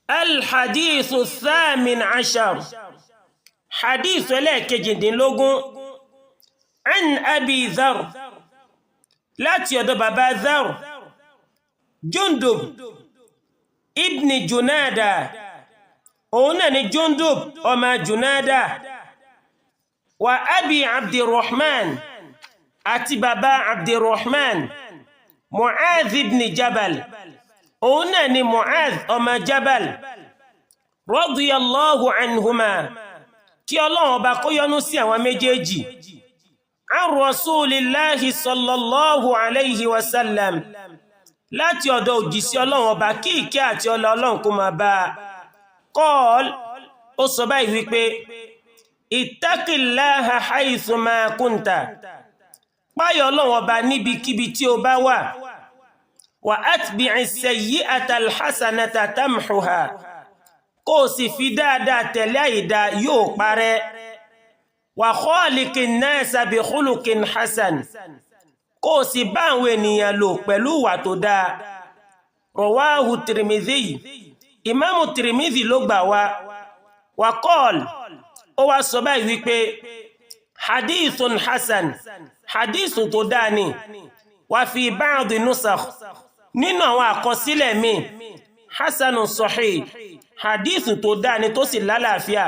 Alhadithu thamin ashar, hadith ẹlẹ́ẹ̀kejìdínlógún. An Abi Dhar, láti ọ̀dọ̀ bàbá Dhar, Jundub ibn Junada, òun náà ni Jundub ọmọ Junada, wa Abi Abdulrahman, àti bàbá Abdulrahman, Mu'adh ibn Jabal, òun náà ni Mu'adh ọmọ Jabal, radiyallahu anhuma, kí Ọlọ́run ọba kó yọ́nú sí àwọn méjèèjì, an rasulillahi sallallahu alayhi wa sallam, láti ọ̀dọ̀ òjìṣẹ́ Ọlọ́run ọba, kí ìkẹ́ àti ọlá Ọlọ́run kó máa bá a. Qal, ó sọ báyìí wípé: ittaqillaha haythuma kunta, páyọ̀ Ọlọ́run ọba níbikíbi tí o bá wà, wa atbi'i sayyi'ata alhasanata tamhuha, kó o sì fi dáadáa tẹ̀lé àìdá, yóò parẹ́, wa khaliqin nasa bi khuluqin hasan, kó o sì bá àwọn ènìyàn lò pẹ̀lú ìwà tó dáa. Rawahu Tirmidhi, Ìmáàmù Tirmidhi ló gbà wá. Wa qal, ó wá sọ báyìí wípé: hadithun hasan, hadithun tó dáa ni. Wa fi ba'di nusakh, nínú àwọn àkọsílẹ̀ míì, hasanun sahih, hadithun tó dáa ni tó sì lálàáfíà.